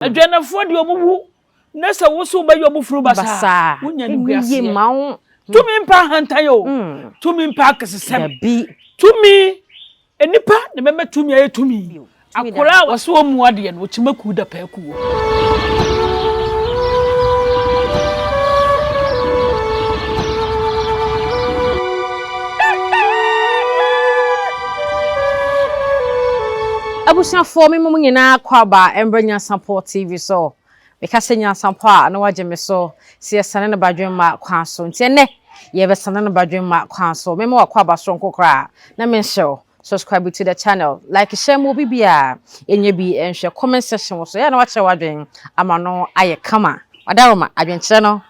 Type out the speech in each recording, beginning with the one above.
Adwanafoɔ deɛ ɔmo wu na sɛ wo so wobɛyɛ ɔmo funu basaa wonya animguaseɛ. Tumi mpa ahantan o, mm. tumi mpa akɛsesɛm. Tumi nnipa na bɛma tumi ayɛ tumi. Akwadaa a wɔsɛ wɔn mu adeɛ no wɔkyima kuo da pɛɛ kuo. Abusuafoɔ me mo nyinaa kɔ aba mbrɛ Nyansapɔ TV so. Meka sɛ Nyansapɔ a na wagye me so sɛ yɛsane no badwemma kwan so. Nti ɛnɛ yɛbɛsane no badwemma kwan so. Mema wakɔ aba soronko koraa na menhyɛ wo. Subscribe to the channel, like share ma obi biara ɛnyɛ bi nhwɛ comment section wɔ so. Ɛyɛ na wakyerɛ w'adwen ama no ayɛ kama. Wadaroma adwenkyerɛ no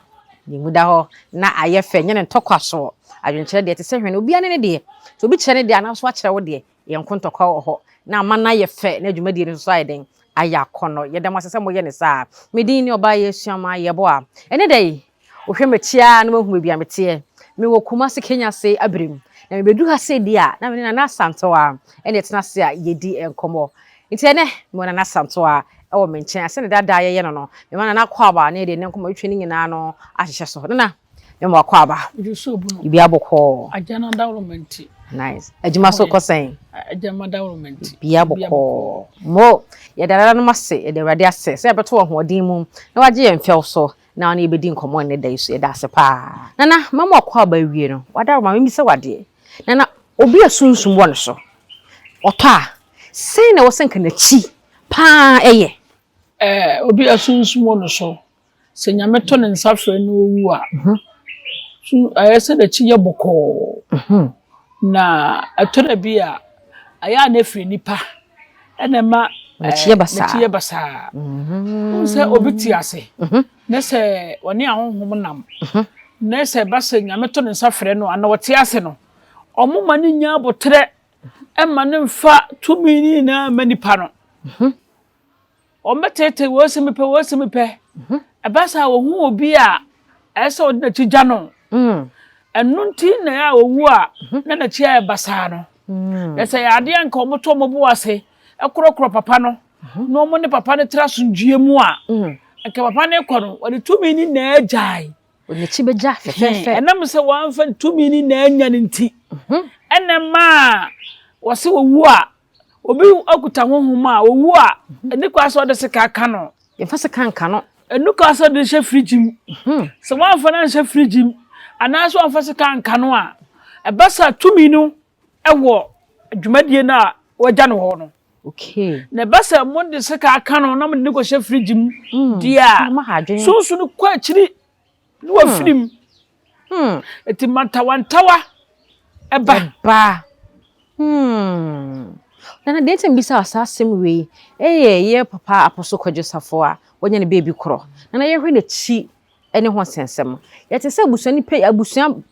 ne mu da hɔ na ayɛ fɛ nyɛ ne ntɔkwa soɔ. Adwenkyerɛ deɛ te sɛ hwene obiara ne ne deɛ. Sɛ obi kyerɛ ne deɛ anaa nso akyerɛ wo deɛ Yɛn nko ntɔkwa wɔ hɔ na ama no ayɛ fɛ na dwumadie no nso ayɛ dɛn? Ayɛ akɔnnɔ. Yɛda mo ase sɛ moyɛ no saa. Me din ne Ɔbaa Yesuama Yeboah. Ɛnnɛ da yi, wohwɛ m'akyi ara na woahu baabi a meteɛ. Mewɔ Kumasi Kenyase Abirem. Na mebɛduru ha sei deɛ a, na me ne Nana Asantewaa na ɛtena ase a yɛdi nkɔmmɔ. Nti ɛnnɛ, mewɔ Nana Asantewaa wɔ me nkyɛn. Sɛdeɛ daadaa yɛyɛ no no, mema Nana akwaaba na yɛde ɛnnɛ nkɔmmɔtwetwe no nyinaa no ahyehyɛ so. Nana! Mema wakɔ aba. Biribi abɔkɔɔ. Agya no adaworoma nti. Nice. Adwuma so kɔ sɛn? Agya no adaworoma nti. Biribi abɔkɔɔ. Mo, yɛda nananom ase, yɛda Awurade ase sɛ yɛbɛto ahoɔden mu na wagye yɛn fɛw so na ɔne yɛbɛdi nkɔmmɔ nnɛ da yi so. Yɛda ase paa. Nana, mama wakɔ aba awie no, w'adaworoma memmisa wo adeɛ. Nana, obi a sunsum wɔ ne so, ɔtɔ a, sɛn na ɛwɔ sɛ nka n'akyi paa yɛ? Ɛɛ, obi a sunsum wɔ ne so, Sɛ Nyame to ne nsa frɛ no owu a, so ɛyɛ sɛ n'akyi yɛ bɔkɔɔ. Na ɛtɔ da bi a, ɛyɛ a na ɛfiri nipa ɛna ɛma n'akyi yɛ basaa. Wohu sɛ obi te ase na sɛ ɔne ahonhom nam na sɛ ɛba sɛ Nyame to ne nsa frɛ no anaa ɔte ase no, wɔma no nya aboterɛ ma no mfa tumi no nyinaa mma nipa no. Wɔbɛteetee wei se mepɛ, wei se mepɛ. Ɛba saa a, wɔhu obi a ɛyɛ sɛ ɔde n'akyi gya no. Ɛno nti na ɛyɛ a owu a na n'akyi ayɛ basaa no. Na sɛ ɛyɛ adeɛ a nka wɔto wɔn bo ase korɔkorɔ papa no na wɔn ne papa no tra asomdwoeɛ mu a, nka papa no rekɔ no, wɔde tumi no nyinaa gyae. N'akyi bɛgya fɛfɛɛfɛ. Ɛnam sɛ wɔamfa tumi no nyinaa anya no nti, ɛna ɛmaa wɔse owu a Obi akuta honhom a, owu a, ɛni kwan sɛ ɔde sika ka no. Yɛmfa sika nka no. Ɛni kwan sɛ ɔde hyɛ firigye mu. Mhm. Sɛ wɔamfa no anhyɛ firigye mu anaasɛ wɔamfa sika nka no a, ɛba sɛ tumi no wɔ dwumadie no a wɔagya no hɔ no. Okay. Na ɛba sɛ mode sika ka no na mode no kɔhyɛ firigye mu mm. deɛ a, sunsun no kɔ akyiri na wafiri mu. Hmm. Eti mantawantawa ɛba. Ɛba. Hmm. Nana deɛ nti mbisa saa asɛm wei ɛyɛ yɛ papa Apostle Kwadwo Safo a wɔnyɛ ne beebi korɔ. Nana yɛhwɛ n'akyi ɛne ho nsɛnsɛm. Yɛte sɛ abusua nipa abusua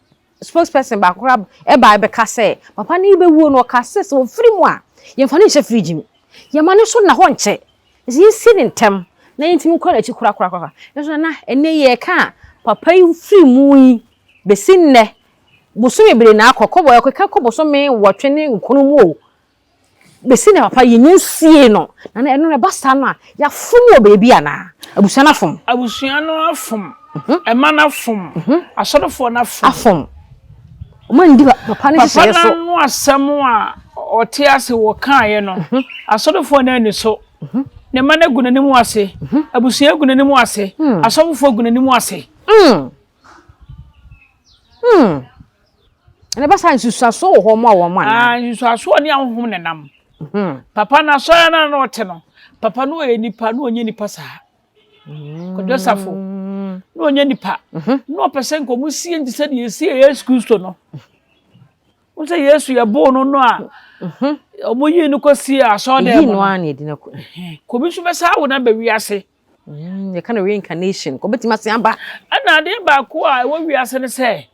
spokesperson baako koraa ɛba ɛbɛka sɛ papa no bɛwuo no ɔka sɛ sɛ ɔfiri mu a yɛmfa no nhyɛ fridge mu. Yɛma no so nna hɔ nkyɛ. Nti yɛnsi no ntɛm na yɛntumi nkɔ n'akyi korakorakora. Nanso Nana, ɛnnɛ yi yɛreka a, papa yi firi mu yi bɛsi nnɛ, bosome bebree na akɔ, kɔ ɛkeka kɔ bosome nwɔtwe ne nkron mu o, bɛsi nnɛ papa yi yɛnnya nsiee no. Nana, ɛno no ɛba saa no a, yɛafom wɔ baabi anaa? Abusua no afom? Abusua no afom, mma no afom, asɔrefoɔ no afom. Afom. Wɔanndi papa no nhyehyɛeɛ so. Papa no ano asɛm a ɔte ase wɔ kaeɛ no, asɔrefoɔ no ani so. Ne mma no agu n'anim ase, abusua agu n'anim ase, asɔfofoɔ agu n'anim ase. Ɛna ɛba saa nsusuasoɔ wɔ hɔ ma wɔn anaa? Ah, nsusuasoɔ ne ahonhom na ɛnam. Papa no asɔre no a na ɔte no, papa no ɔyɛ nipa na ɔnyɛ nipa saa. Kwadwo Safo na ɔnyɛ nipa mhm. na ɔpɛ sɛ nka ɔmo sie nti sɛ deɛ yɛsie Yesu Kristo no wo sɛ Yesu yɛboo no no a mhm. ɔmo yii no kɔsie asɔɔdan mu no kɔbi nso bɛsa awo no aba wiase mm, yɛka no reincarnation kɔbɛtumi ase aba ɛna adeɛ baako a ɛwɔ wiase no sɛ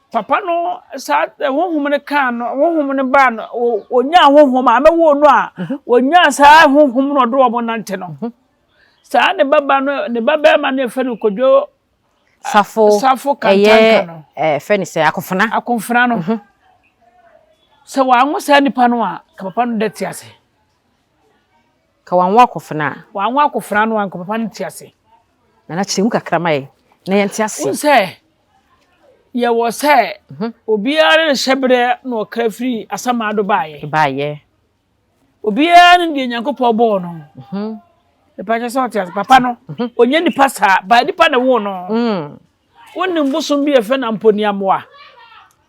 Papa no saa honhom no kaa no honhom no baa no onyaa honhom a mɛwoo no a mhm. onyaa saa honhom no ɔde wɔn nante no mhm. saa ne baba no ne ba bɛrima no yɛfɛ no kodwo safo safo kantanka no ɛyɛ fɛ ne sɛ akofena akofena no mhm. sɛ wɔanwo saa nipa no a ka papa no dɛ te ase. Ka wanwo akofena a. Wanwo akofena no a nka papa no te ase. Nana kyerɛ mu kakra ma yɛ na yɛnte ase. Wohu sɛ yɛwɔ sɛ obiara ne ne hyɛberɛ na ɔkra firi asamando baeɛ. Baeɛ. Obiara ne deɛ Nyankopɔn bɔɔ no. Mepa kyɛ sɛ ɔte ase. Papa no, ɔnyɛ nipa saa, baa nipa na ɛwoo no. Wonim bosom bi a yɛfrɛ no Amponiamoa?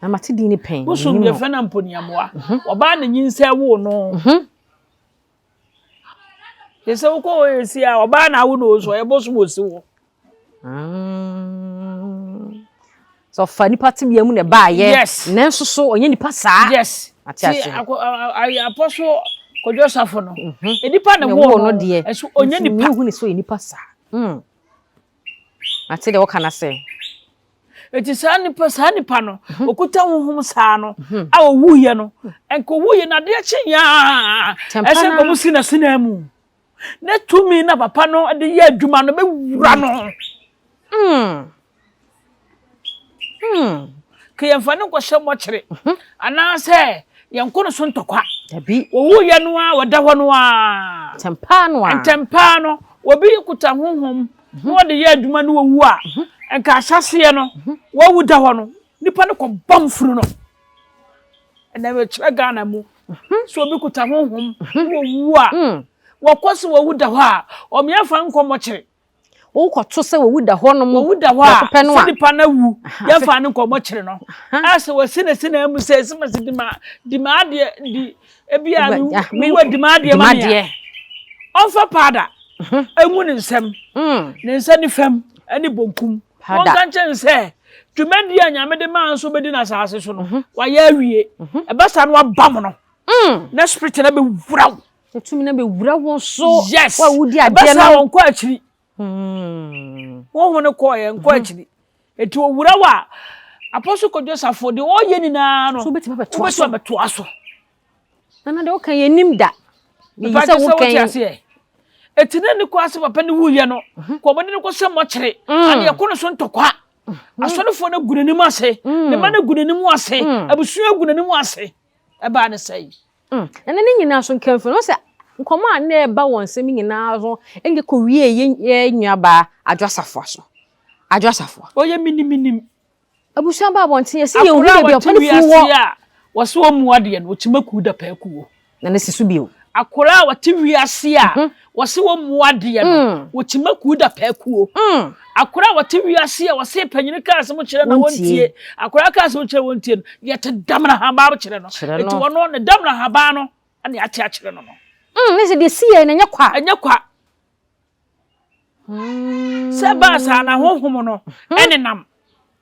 Na mate din no pɛn. Bosom bi yɛfrɛ no Amponiamoa. Ɔbaa na nyinsɛn woo no. Te sɛ wokɔ hɔ esi a ɔbaa na awo no o so ɔyɛ bosom osi hɔ. Sɛ ɔfa nipa tebea mu na ɛbaayɛ. Yes. Nanso so ɔnyɛ nipa saa. Yes. Ate ase. Ti akɔ apɔ so Kwadwo Safo no. Nipa na ɛwoo no deɛ. Ɛso ɔnyɛ nipa. Nti hu ne sɛ ɔyɛ nipa saa. Ate deɛ wɔka no ase. Eti saa nipa saa nipa no okuta honhom saa no a owuiɛ no nka owuiɛ no adeɛ kye yaa ɛsɛ nka ɔmo si na si na mu ne tumi na papa no de yɛ adwuma no bɛwura no. Ka yɛmfa no nkɔhyɛ mɔkyere anaasɛ yɛnko no so ntɔkwa. Dabi. Owuiɛ no a wɔda hɔ no a. Ntɛmpaa no a. Ntɛmpaa no obi kuta honhom na wɔde yɛ adwuma no wɔwu a, nka ahyɛseɛ no wɔwu da hɔ no, nipa no kɔ bam funu no. Ɛnna mekyerɛ Ghana mu sɛ obi kuta honhom na wɔwu a, wɔkɔ sɛ wɔwu da hɔ a, wɔn yɛn fa nkɔ mɔkyere. Wokɔto sɛ wɔwu da hɔ nom. Wɔwu da hɔ a, sɛ nipa no awu, yɛn fa no nkɔ mɔkyere no. A sɛ wɔsi na si na mu sɛ esi ma si di ma di ma adeɛ di ebi a mi wɔ di ma adeɛ ma mi a. Ɔmfa paada ngu ne nsam, ne nsa nifa mu ne bonkum. Ɔnka nkyerɛ no sɛ, dwumadi a Nyame de maa nso bɛdi no asase so no, wayɛ awie. Ɛba saa no wabam no, na spirit no bɛwura wo. Tumi no bɛwura wo so. Yes. Wa wodi adeɛ no. Ɛba saa wɔnkɔ akyiri. Honhom no kɔɔeɛ, nkɔ akyiri. Eti owura wo a, Apostle Kojo Safo, deɛ ɔyɛ nyinaa no, wobɛtumi abɛtoa so. Nana deɛ woka yɛ nim da. Mepa kyɛ sɛ wote aseɛ. Eti na ne kɔ ase papa ne wuyɛ no, mhm. kɔ ɔmɔde no kɔ sɛ mɔkyere, mm. ane ɛkɔ no so ntɔkwa. Mhm. Asɔrefoɔ no gu n'anim ase, ne mma no gu n'anim ase, mm. abusua gu n'anim ase. Ɛbaa ne sɛe. Ɛna ne nyinaa so nkamfo no sɛ nkɔmɔ a na ɛba wɔn nsɛm nyinaa so ɛnge kɔ wie yɛ nuabaa Adwo Asafoa so. Adwo Asafoa. Ɔyɛ miniminim. Abusua ba abɔnten yɛsi yɛn hu baabi a ɔpɛ ne funu wɔ. Akwadaa a wɔte wiase a wɔsi wɔn mu adeɛ no wɔkyima kuo da pɛɛ kuo. Na ne si so bio. Akwadaa a wɔte wiase a wɔsi wɔn mu adeɛ no wɔkyima kuo da pɛɛ kuo. Akwadaa a wɔte wiase a wɔsi panyin kaa asɛm kyerɛ na wɔntie. Akwadaa kaa asɛm kyerɛ wɔntie no yɛte damena habaa kyerɛ no. Eti wɔn ne damena habaa no ɛna yɛate akyerɛ no no. Ne sɛ deɛ si yɛ no ɛnyɛ kwa. Ɛnyɛ kwa. Sɛ baa saa na honhom no ɛnenam.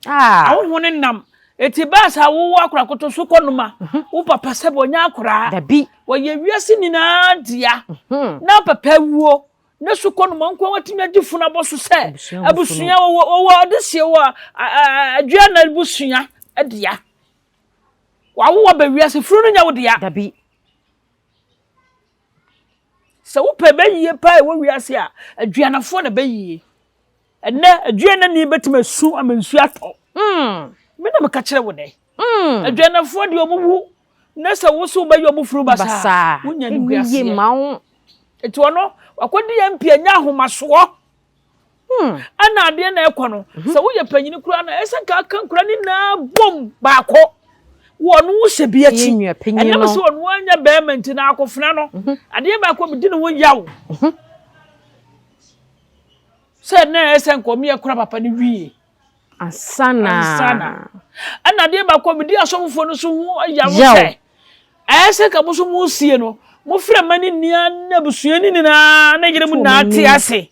Ahonhom no nam. Eti baa saa wowɔ akora koto so kɔ noma. Wo papa sɛ wɔnyɛ akoraa. Dabi. Wɔyɛ wiase nyinaa dea. Na papa wuo. Ne so kɔ noma nko watumi agye funu abɔ so sɛ abusua wɔwɔ wɔwɔ adehyeɛ wɔ aduana abusua dea. Wawo wɔ bɛ wiase funu no nyɛ wo dea. Dabi. Sɛ wopɛ bɛyie paa ɛwɔ wiase a, aduanafoɔ na bɛyie. Ɛnɛ aduanani bɛtumi asu ama nsuo atɔ. Mm. Me na meka kyerɛ wo nɛ. Mm. Aduanafoɔ deɛ ɔmo wu na sɛ wo so wobɛyɛ ɔmo funu basaa wonya ne guaseɛ. Nti ɔno wakɔdi yɛn mpia nya ahomasoɔ. Hmm. Ɛna adeɛ na ɛkɔ no, mhm. sɛ woyɛ panyini koraa no, ɛsɛ nka aka nkora ne nyinaa bom baako. Wɔ ɔno wo hyɛ bi akyi. Ɛnam sɛ ɔno anya bɛrima nti na akɔfena no. Mhm. Adeɛ baako medi ne ho yaw. Mhm. Sɛ na ɛsɛ nka ɔmo yɛ kora papa no wie. Ansana. Ansana. Ɛna adeɛ baako a medi asɔfofoɔ no so ho yaw sɛ ɛyɛ sɛ ka mo so mo sie no mofrɛ mma ne nua ne abusua ne nyinaa ne yere mu nyinaa te ase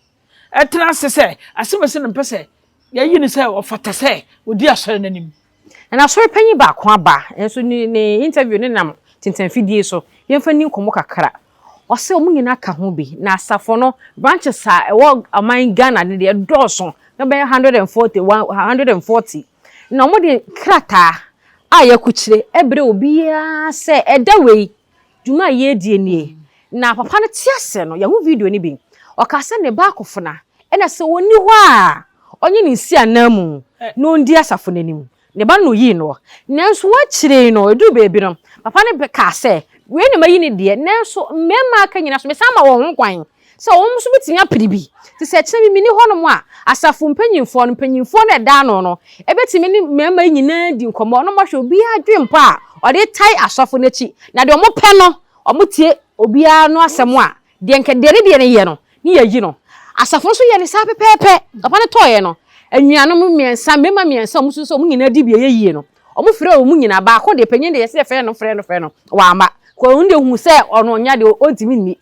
ɛtena ase sɛ asɛm ɛsɛ no mpɛ sɛ yɛyi no sɛ ɔfata sɛ ɔdi asɔre no anim. Na asɔre panyin baako aba nso ne ne interview ne nam tentanfidie so yɛmfa nni nkɔmmɔ kakra. Ɔse wɔn nyinaa ka ho bi na asafo no branches a ɛwɔ ɔman Ghana no deɛ ɛdɔɔso na bɛyɛ 140 140 na wɔde krataa a yɛakukyire ɛbrɛ obiara sɛ ɛda wei dwuma a yɛredie nie. Na papa no te ase no yɛho video no bi ɔka sɛ ne ba akofena ɛna sɛ ɔnni hɔ a ɔnye ne nsi ananmu na ɔndi asafo no anim. Ne ba no na ɔyii noɔ. Nanso akyire yi no, ɛduruu baabi no, papa no kaa sɛ, Wei na mayi no deɛ, nanso mmarima a aka nyinaa nso, mesan ma wɔn ho kwan sɛ wɔn nso bɛtumi apere bi. Nti sɛ ɛkyena bi menni hɔnom a, asafo mpanimfoɔ no, mpanimfoɔ no a ɛda ano no, bɛtumi ne mmarima yi nyinaa adi nkɔmmɔ na wɔahwɛ obiara adwempɔ a ɔde tae asɔfo no akyi. Na deɛ wɔpɛ no, wɔtie obiara no asɛm a, deɛ nka deɛ ne deɛ no yɛ no, ne yɛayi no. Asafo no nso yɛɛ no saa pɛpɛɛpɛ. Papa no tɔeɛ no, anuanom mmiɛnsa, mmarima mmiɛnsa a wɔsusu sɛ wɔn nyinaa di bi a ɛyɛ yie no, Wɔfrɛɛ wɔn nyinaa, baako deɛ, panyin deɛ, yɛsɛ yɛfrɛ no frɛ no frɛ no, wamma. Kɔ ɔno deɛ ohuu sɛ ɔno ɔnya deɛ ɔntumi nni.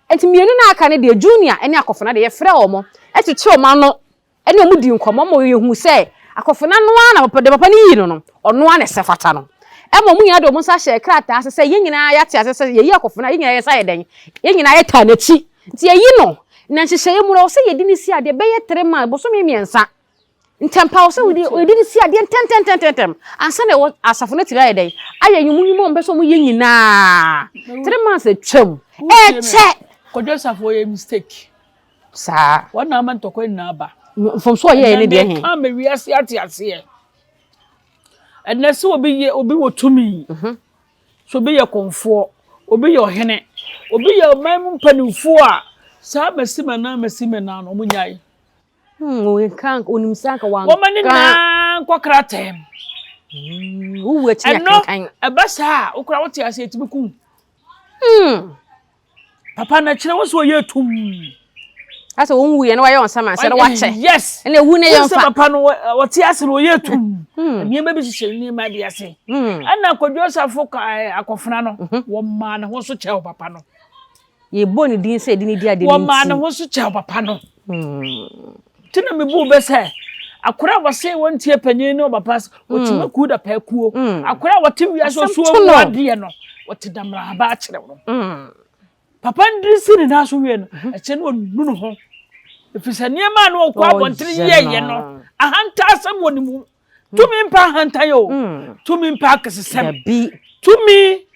Nti mmienu no a aka no deɛ, Junior ne Akɔfena deɛ, yɛfrɛɛ wɔn, kyekyee wɔn ano ne wɔn dii nkɔmmɔ ma yɛhuu sɛ Akɔfena no ara na papa, deɛ papa no yii no no, ɔno ara na ɛsɛ fata no. Ɛma wɔn nyinaa de wɔn nsa hyɛɛ krataa ase sɛ yɛn nyinaa yɛate ase sɛ yɛyi Akɔfena, yɛn nyinaa yɛn nsa yɛ dɛn? Yɛn nyinaa yɛtaa n'akyi. Nti yɛyi no, na nhyehyɛeɛ mu no, ɛwɔ sɛ yɛde no si adeɛ bɛyɛ 3 months, bosome 3. Ntɛmpa wɔ sɛ wode wɔde no si adeɛ ntɛmntɛmntɛm ansa na ɛwɔ asafo no atumi ayɛ dɛn ayɛ nnwuma nnwuma a wɔpɛ sɛ wɔyɛ nyinaa. 3 months atwam ɛkyɛ. Kwadwo Asafo ɔyɛ mistake. Saa. Wɔn na ama ntɔkwa nyinaa ba. Mfomso ɔyɛɛ ne deɛ he. Ɛnna meka ma wiase ate aseɛ. Ɛnna sɛ obi yɛ obi wɔ tumi. Sɛ obi yɛ kɔmfoɔ, obi yɛ ɔhene, obi yɛ ɔman mu mpanimfoɔ a, saa masi m'anan masi m'anan no wɔn nyae. Onim sɛ anka wanka. Wɔma ne nyinaa nkɔ krataa mu. Wowu akyi na kankan. Ɛno ɛba saa a wokora wote ase etumi kum. Papa na kyerɛ wo sɛ ɔyɛ tum. Asɛ wɔn wu yɛ na wɔayɛ wɔn sama sɛ na wakyɛ. Yes. Ɛna ewu ne yɛn fa. Sɛ papa no wɔte ase na ɔyɛ tum. Nneɛma bi hyehyɛ nneɛma bi ase. Ɛna Kwadwo Asafo akɔfena no wɔmaa ne ho so kyɛw papa no. Yɛbɔ ne din sɛ yɛde ne di ade no nti. Wɔmaa ne ho so kyɛw papa no. Nti na mebu bɛ sɛ akora a wɔse wɔntie panyin ne ɔpapa wɔtumi ku da pɛ kuo. Akora a wɔte wiase osuo mu adeɛ no wɔte damrahaba akyerɛ no. Papa ndiri si ne nan so wie no ɛkyɛ no ɔnu ne ho. Ɛfiri sɛ nneɛma a na ɔkɔ abɔntene yɛyɛ no ahantasɛm wɔ ne mu. Tumi mpa ahantan o. Tumi mpa akɛsesɛm. Tumi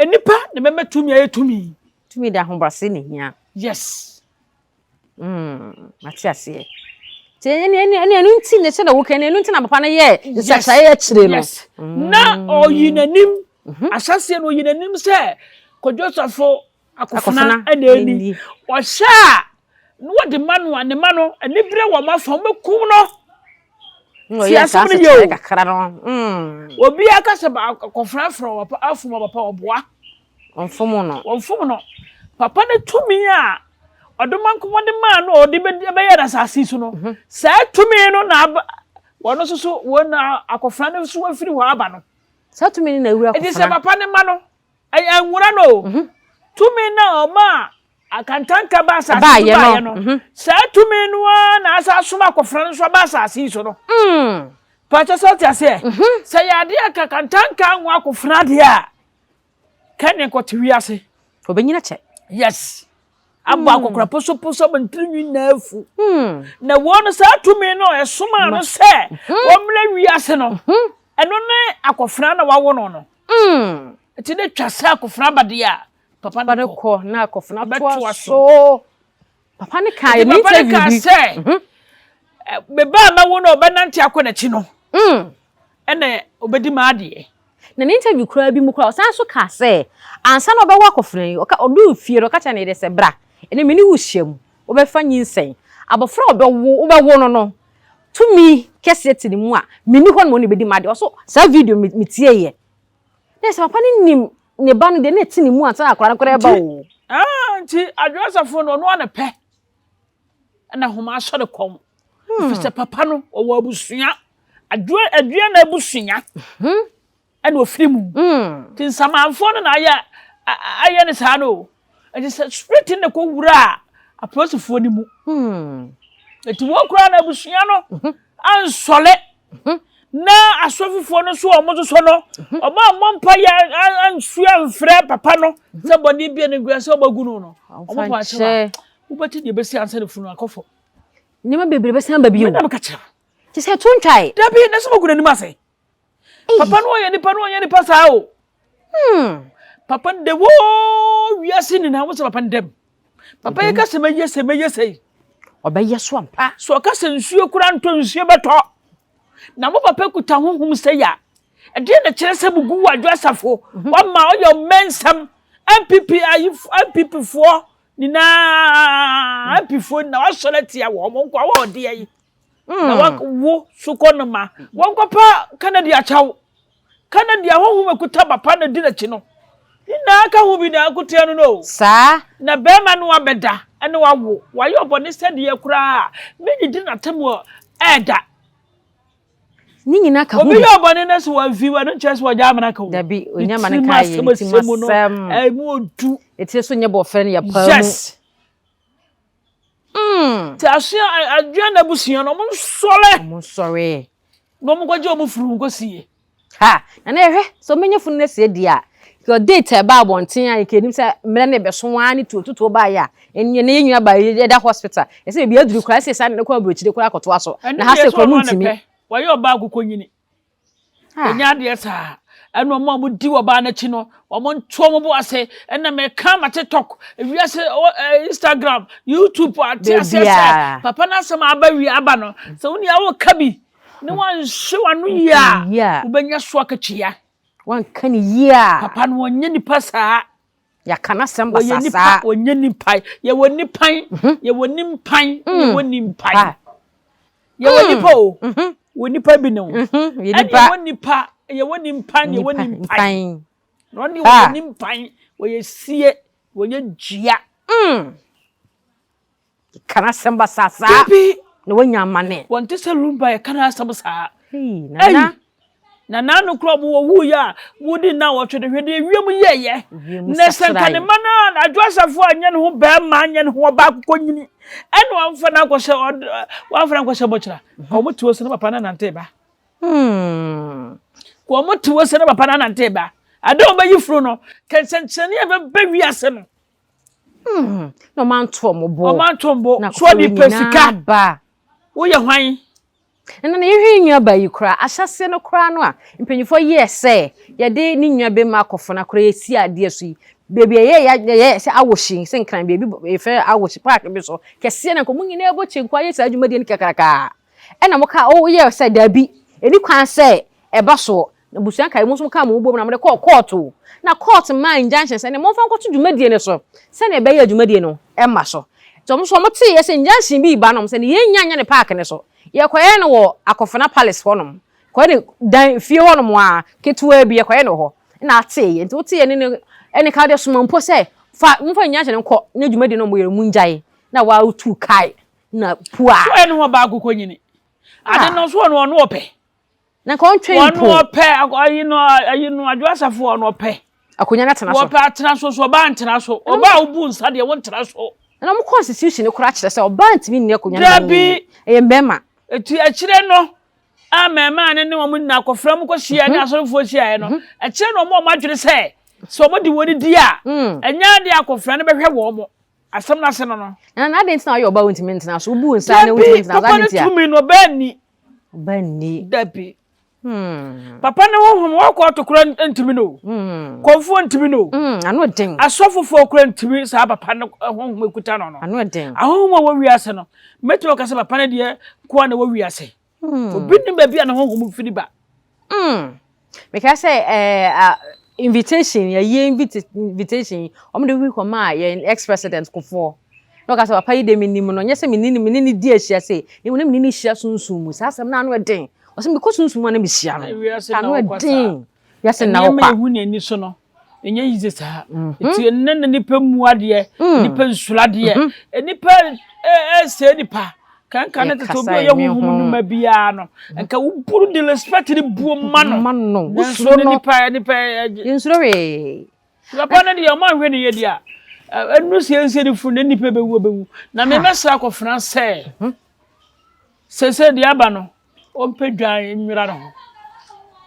nipa na mɛmɛ tumi ayɛ tumi. Tumi de ahobrɛase na ehia. Yes. Mate aseɛ. Nti ɛne ɛne ɛne ɛno nti na sɛ na woka ɛne ɛno nti na papa no yɛ nsakyeraeɛ akyire no. Yes. Na ɔyi n'anim. Ahyɛseɛ no ɔyi n'anim sɛ Kwadwo Safo Akofena ɛna ɛni. Ɔhyɛ a na wɔde ma no a ne ma no anibere wɔ ma fa wɔbɛkum no. Ti asɛm no yɛ o. Kakra no. Obiara ka sɛ Akofena afrɛ papa afom papa ɔboa. Ɔmfom no. Ɔmfom no. Papa no tumi a ɔdomankoma de maa no a ɔde bɛyɛ no asase so no, saa tumi no na aba wɔn nso so wɔn na akɔfra no nso afiri hɔ aba no. Saa tumi no na awura akɔfra. Eti sɛ papa ne ma no, ɛyɛ nwura no o. Tumi no a ɔma akantanka ba asase so baayɛ no, saa tumi no ara na asa asoma akɔfra no nso aba asase yi so no. Pàtɛ sɛ ɔte aseɛ. Sɛ yɛ adeɛ a kantanka nwo akɔfra deɛ a, kɛne nkɔte wiase. Ɔbɛnyina kyɛ. Yes. Abɔ akɔkora posoposo ama ne tiri nyinaa afu. Na wɔn no saa tumi no ɛsomaa no sɛ wɔmmrɛ wiase no. Ɛno ne akɔfra na wawo no no. Nti ne twa sɛ akɔfra ba deɛ a papa no kɔ na akɔfra toa so. Papa no kaa yɛ ne interview bi. Sɛ meba a mɛwo no ɔbɛnante akɔ n'akyi no. Ɛna ɔbɛdi m'adeɛ. Na ne interview koraa bi mu koraa ɔsan so kaa sɛ ansa na ɔbɛwɔ akɔfra yi ɔka ɔduu fie no ɔka kyerɛ ne yere sɛ bra ɛnɛ me ne wo hyia mu wobɛfa nyinsɛn abɔfra a ɔbɛwo wobɛwo no no tumi kɛseɛ te ne mu a menni hɔ no ma ɔne bɛdi m'adeɛ ɔso saa video metie yɛ na sɛ papa no nim ne ba no deɛ na ɛte ne mu ansa na akwadaa no koraa ɛba o. Nti Adwoa Safo no ɔno ara na pɛ ɛna homa asɔ ne kɔn ɛfiri sɛ papa no ɔwɔ abusua adwoa adua na abusua ɛna ofiri mu nti nsamanfoɔ no na ayɛ ayɛ ne saa no nti sɛ spirit no kɔ wura a apolisifoɔ no mu nti wɔn koraa na abusua no ansɔle na asɔfofoɔ no nso a wɔn nso no wɔn a wɔn mpa yɛ ansu amfrɛ papa no sɛ bɔnne bia ne gua sɛ wɔagu no no wɔn pa akyɛ wa wobɛte deɛ bɛsi ansa ne funu akɔfɔ. Nneɛma bebree bɛsan ba bio. Mena meka kyerɛ wo. Kyɛ sɛ ɛto ntwae. Dabi na sɛ mogu n'anim ase. Papa no ɔyɛ nipa no ɔnyɛ nipa saa o. Papa no de woo wiase nyinaa wo sɛ papa no dɛm. Papa yi ka sɛ mɛyɛ sɛ mɛyɛ sɛ. Ɔbɛyɛ so ampa. So ɔka sɛ nsuo kura ntɔ nsuo bɛtɔ. Na mo papa kuta honhom sɛ ya. Ɛdeɛ na kyerɛ sɛ mugu wɔ adwo asafo. Wama ɔyɛ ɔmɛnsɛm. NPP ayi NPP foɔ nyinaa MP foɔ nyinaa wasɔre atia wɔn nko a wɔwɔ deɛ yi. Na wo so kɔ no ma wɔnkɔpa Kennedy akyɛw. Kennedy a honhom ekuta papa na di n'akyi no nyinaa ka ho bi na akotua no no. Saa. Na bɛrima no abɛda ne wawo wayɛ ɔbɔne sɛdeɛ koraa a mɛdidi n'atam wɔ ɛɛda. Ne nyinaa ka ho bi. Obi yɛ ɔbɔne na sɛ wamfi wɔ no nkyerɛ sɛ wɔgya amena ka o. Dabi, onya ma ne ka yɛ ne tirim asɛm. Ɛmu odu. Etire so nyɛ bɔfrɛ no yɛ paa mu. Yes. Ti asoa adwene na abusua no ɔmo nsɔre. Ɔmo nsɔre. Na ɔmo kɔgye ɔmo funu nkɔ sie. Ha! Na na yɛhwɛ sɛ ɔmo nya funu no asie deɛ a, nka date a ɛbaa abɔnten a nka yɛnim sɛ mmerɛ no rebɛso ara ne tuo tutuo baeɛ a, ɛnneɛ na yɛn nua baa yi yɛda hospital. Yɛsɛ baabi aduru koraa sɛ yɛsan de no kɔ aburokyire koraa akɔtoa so. Ɛno Na ha deɛ sɛ sɛ koraa ɔno ɔmo ara na ntumi. pɛ. Wayɛ ɔbaa akokɔnyini. Ɛnyɛ adeɛ saa. Ɛna wɔn a wɔdi ɔbaa no akyi no, wɔn nto wɔn bo ase. Ɛna meka ma TikTok, ewiase, Instagram, YouTube ate aseɛ sɛ papa no asɛm aba wie aba no. Sɛ wo nua woka bi na wanhye w'ano yie a, wobɛnya so akatua. Wanka ne yie a. Papa no wɔnyɛ nipa saa. Yɛaka n'asɛm basaa saa. Wɔnyɛ nipa. Yɛwɔ nipan, yɛwɔ nimpan, yɛwɔ nimpan. Yɛwɔ nipa o. Wɔ nipa bi ne ho. Ɛne yɛwɔ nipa, yɛwɔ nimpan, yɛwɔ nimpan. Na ɔne wɔyɛ nimpan, wɔyɛ sie, wɔyɛ dua. Yɛka n'asɛm basaa saa. Dabi. Na wanya amane. Wɔnte sɛ Lumba yɛka n'asɛm saa. Hey, nana. Na n'ano koraa ɔmo wɔ wuiɛ a wodi nna wɔtwe de hwɛ deɛ wiem yɛɛyɛ. Na sɛ nka ne mma no a Adwo Asafo anyɛ ne ho bɛrima anyɛ ne ho ɔbaa akokɔ nyini ɛna wamfa no akɔhyɛ wamfa no akɔhyɛ bɔkyerɛ ka ɔmo te hɔ sɛ ne papa no nante ba. Ka ɔmo te hɔ sɛ ne papa no nante ba. Ade a ɔbɛyi funu no ka nsɛnkyerɛnne a ɛbɛba wiase no. Na ɔmo anto ɔmo bo. Ɔmo anto ɔmo bo. So ɔde pɛ sika. Woyɛ hwan? Ɛna na yɛhwɛ yɛn nuabaa yi koraa, ahyɛaseɛ no koraa no a mpanyinfoɔ yɛɛ sɛ yɛde ne nua bɛma akɔfo no akora yɛsi adeɛ so yi, baabi a yɛyɛ yɛyɛ sɛ awohye sɛ nkran baabi yɛfrɛ awohye park bi so kɛseɛ na nka wɔn nyinaa bɔ kyenku ayɛ saa dwumadie no kakrakaa ɛna mo ka woyɛ sɛ daabi ɛni kwan sɛ ɛba soɔ Na abusua nkae mu nso mokaa mo ho boom na mode kɔɔ kɔɔto. Na kɔɔto maa injunction sɛ, Momfa nkɔto dwumadie no so sɛdeɛ ɛbɛyɛ a dwumadie no mma so. Nti wɔn nso wɔteeɛ sɛ injunction bi reba no, wɔn sɛ, Yɛnnya nyɛ no paake no so. Yɛkɔyɛ no wɔ Akofena Palace hɔnom. Kɔyɛ no dan, fie hɔnom ara, ketewaa bi, yɛkɔyɛ no wɔ hɔ. Ɛna ateeɛ. Nti woteeɛ ne ne ɛne ka wode soma mpo sɛ, fa, momfa injunction no nkɔ na dwumadie no a moyɛ no mongyae. Na wotuu kae na pua. So ɛne ho ɔbaa akokɔnyini? Ade no nso ɔno ɔno ɔpɛ. Na nka ɔntwɛn mpo. Wɔn ɔpɛ ayi no ayi no adwo asafo wɔn ɔpɛ. Akonnwa no atena so. Wɔpɛ atena so so ɔbaa ntena so ɔbaa a wobu nsa deɛ wɔntena so. Na wɔn constitution no koraa kyerɛ sɛ ɔbaa ntumi nni akonnwa no. Dabi. Ɛyɛ mmarima. Eti akyire no a mmarima ne ne wɔn nyinaa akɔfra mu kɔhyia ne asɔrefoɔ hyiaeɛ no akyire no wɔn a wɔn adwene sɛ sɛ wɔn de wɔn di a ɛnyɛ adeɛ akɔfra no bɛhwɛ wɔn asɛm no ase no no. Na na adɛn nti na ɔyɛ ɔbaa wontumi ntena so wobu nsa na wontumi ntena so adɛn nti a. Dabi papa no tumi no ɔbaa ni. Ɔba nni. Dabi. Hmm. Papa ne honhom wɔkɔ ɔto kora ntumi no. Hmm. Kɔnfoɔ ntumi no. Hmm. Ano den. Asɔfofoɔ kora ntumi saa papa ne honhom ekuta no no. Ano den. Ahonhom a wɔ wiase no. Mɛtumi ɔka sɛ papa ne deɛ koa na wɔ wiase. Hmm. Obi nim baabi a ne honhom firi ba. Hmm. Mekae sɛ eh, invitation, yɛyɛ invitation yi, wɔn de bi kɔmaa yɛn ex president Kufuor. Na ɔka sɛ papa yi de menim no, nyɛ sɛ mene ne ne di ahyia sei, na mmom na mene ne hyia sunsum mu. Saa asɛm no ano ɛden. Ɔsɛ mekɔ sunsum mu a na mehyia no. Ano ɛden. Wiase nna hɔ kwa. Nneɛma ehu n'ani so no, ɛnyɛ yize saa. Nti ɛnnɛ na nipa mmu adeɛ, nipa nsuro adeɛ, nipa ɛsɛe nipa. Kanka ne tete obi a ɔyɛ honhom nnwuma biara no, nka woburu de respect ne buo ma no. Ma no. Wosuro no. Nipa nipa Yɛnsuro hwee. Papa no deɛ ɔmo anhwɛ ne yɛ deɛ a, ɛnu sɛ yɛnsie ne funu na nipa bɛwu bɛwu. Na me mɛsrɛ akɔfena sɛ, sese deɛ aba no, ɔmpɛ dwan nwera ne ho.